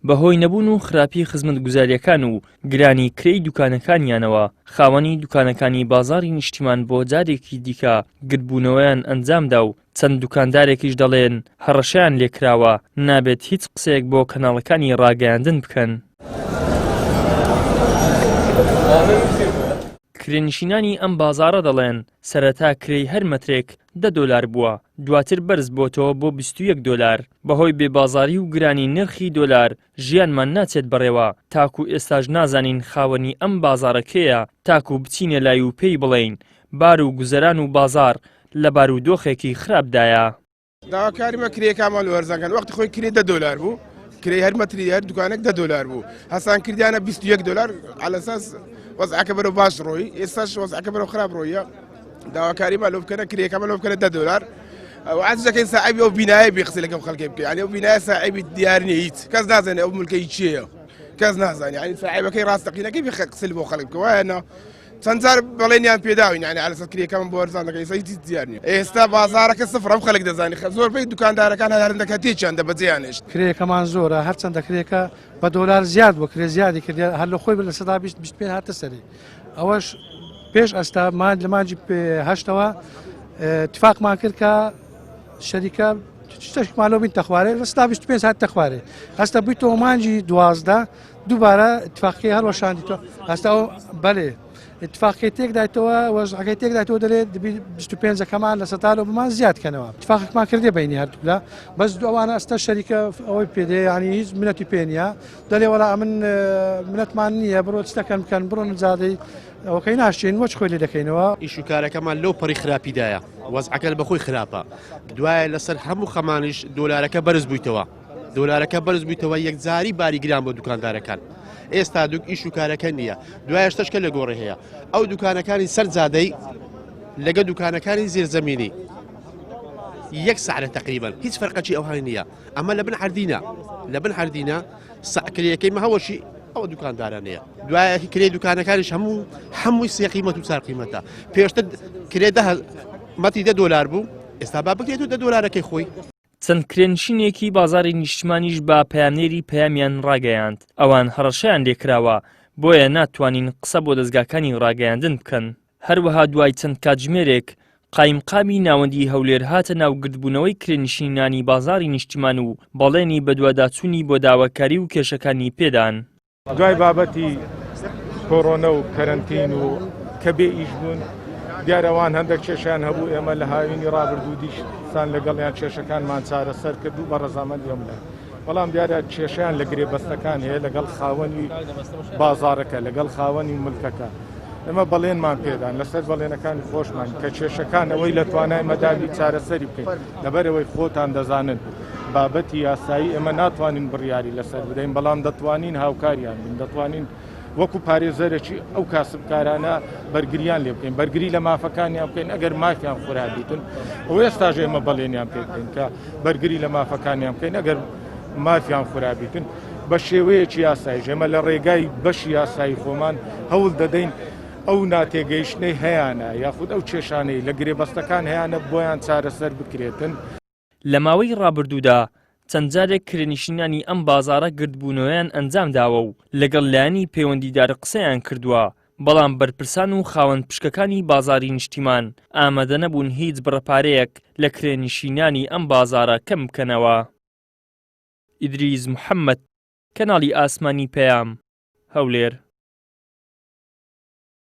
بەهۆی نەبوون و خراپی خزمەتگوزارییەکان و گرانی کرێی دوکانەکانیانەوە، خاوەنی دوکانەکانی بازاڕی نیشتیمان بۆ جارێکی دیکە گردبوونەوەیان ئەنجامدا و چەند دوکاندارێکیش دەڵێن هەڕەشەیان لێکراوە نابێت هیچ قسەیەک بۆ کەناڵەکانی ڕاگەیاندن بکەن. کرێنشینانی ئەم بازاڕە دەڵێن، سەرەتا کرێی هەر مەترێک دە دۆلار بووە، دواتر بەرز بۆتەوە بۆ 21 دۆلار، بەهۆی بێبازاڕی و گرانی نرخی دۆلار ژیانمان ناچێت بەڕێوە، تاکو ئێستاش نازانین خاوەنی ئەم بازاڕە کێیە تاکو بچینە لای و پێی بڵێین بار و گوزەران و بازاڕ لە بارودۆخێکی خراپدایە. داواکاریمە کرێکامان لۆ هەرزان کەن وەختی خۆی کرێ دە دۆلار بوو کرێ هەر مەتری هەر دوکانێک دە دۆلار بوو هەسان کردیانە 21 دۆلار على اساس وەزعەکە بەرەو باش ڕۆی ئێستاش وەزعەکە بەرەو خراپ ڕۆیە داواکاریمان لۆ بکەنە کرێکەمە لۆ بکەنە دە دۆلار وعاجز دەکەین ساحێبی ئەو بینایە بێ قسە لەگەڵ خەڵکێ بکە یعنی ئەو بینایە ساحێبی دیار نییە هیچ کەس نازانێ ئەو ملکەی چییە کەس نازانێ یعنی ساحێبەکەی ڕاستەقینەکەی بێ قسە بۆ خەڵک بکە وایە نا چەند جار بەڵێنیان پێداوین یعنی على اساس کرێکەم بۆ هەرزان دەکەی ئێستا هیچ دیار نییە ئێستا بازارەکە سفر ئەم خەڵک دەزانی زۆربەی دوکاندارەکان هەر هەرندەکە تێکیان دە بەجێیان هێشت. کرێیەکەمان زۆرە هەرچەندە کرێکە بە دۆلار زیاد بووە کرێ زیادی کردی هەر لە خۆی 20% 25 هاتە سەری ئەوەش پێش ئەستا مان لە مانجی هەشتەوە تفاقمان کرد کە شەریکە شتێکمان لۆ بین تەخوارێ 25% هات تەخوارێ هەستە بوویتەوە مانجی دوازدە دووبارە اتفاقی هەڵوەشاندیتەوە هەستا بەێ اتفاقی تێکدایتەوە وەزعەکەی تێکدایتەوە دەلێ دەبی 25 ەکەمان لە سەتالەوە بمان زیاد کەنەوە اتفاقێکمان کردێ بینی هەردوولا بەس دووانە ئەستا شەریکە ئەوەی پێدێ ینی هیچ منەتی پێ نییە دەلێ وەڵا ئەمن منەتمان نییە بڕۆ چتەکەن بکەن بڕۆن جادەی ئەوەکەی ناشین وەچ خۆی لێ دەکەینەوە. ئیش و کارەکەمان لەو پەڕی خراپیدایە وەزعەکە بەخۆی خراپە دوایە لەسەر هەموو خەمانیش دۆلارەکە بەرز بوویتەوە. دۆلارەکە بەرز بوویتەوە یەکجاری باری گران بۆ دوکاندارەکان ئێستا دوک ئیش و کارەکە نییە دوای شتەشکە لە گۆڕی هەیە ئەو دوکانەکانی سەر جادەی لەگە دوکانەکانی زێرزەمینی یەک سعرە تقریبا هیچ فەرقەکی ئەوهای نییە ئەمە لە بن عردینە لە بن عردینە سعکرەکەی مەهەوەشی ئەو دوکاندارانەیە دوایەکی کرێ دوکانەکانیش هەموو هەمووی سێ قیمەت و چار قیمەتە پێشتر کرێ دە مەتی دە دۆلار بوو ئێستا با بکرێت و دە دۆلارەکەی خۆی. چەند کرێنشینێکی بازاڕی نیشتمانیش بە پەیامنێری پەیامیان ڕاگەیاند، ئەوان هەڕەشەیان لێکراوە، بۆیە ناتوانین قسە بۆ دەزگاکانی ڕاگەیاندن بکەن. هەروەها دوای چەند کاتژمێرێک قایمقامی ناوەندی هەولێر هاتە ناو گردبوونەوەی کرێنشینانی بازاڕی نیشتمان و بەڵێنی بەدواداچوونی بۆ داواکاری و کێشەکانی پێدان. دوای بابەتی کۆرۆنە و کەرەنتین و کە بێ ئیش بوون دیارە ئەوان هەندێک کێشیان هەبوو ئێمە لە هاوینی ڕابردوو دیسان لەگەڵیان کێشەکانمان چارەسەر کرد و بە ڕەزامەندی ئەم لایەن بەڵام دیارە کێشیان لە گرێبەستەکان هەیە لەگەڵ خاوەنی بازارەکە لەگەڵ خاوەنی ملکەکە ئێمە بەڵێنمان پێدان لەسەر بەڵێنەکانی خۆشمان کە کێشەکان ئەوەی لە توانای مەدابی چارەسەری بکەین لەبەرەوەی خۆتان دەزانن بابەتی یاسایی ئێمە ناتوانین بڕیاری لەسەر بدەین بەڵام دەتوانین هاوکاریان بین دەتوانین وەکو پارێزەرێکی ئەو کاسبکارانە بەرگریان لێ بکەین بەرگری لە مافەکانیان بکەین ئەگەر مافیان خورابیتن ئەو ئێستاش ئێمە بەڵێنیان پێ بدەین کە بەرگری لە مافەکانیان بکەین ئەگەر مافیان خورابیتن بە شێوەیەکی یاسایش ئێمە لە ڕێگای بەشی یاسایی خۆمان هەوڵ دەدەین ئەو ناتێگەیشتنەی هەیانە یاخود ئەو کێشانەی لە گرێبەستەکان هەیانە بۆیان چارەسەر بکرێتن. لە ماوەی ڕابردوودا چەند جارێک کرێنشینانی ئەم بازاڕە گردبوونەوەیان ئەنجامداوە و لەگەڵ لایەنی پەیوەندیدار قسەیان کردووە، بەڵام بەرپرسان و خاوەن پشکەکانی بازاڕی نیشتیمان ئامادەنەبوون هیچ بڕە پارەیەک لە کرێنشینانی ئەم بازاڕە کەم بکەنەوە. ئیدریس محەمەد، کەناڵی ئاسمانی پەیام، هەولێر.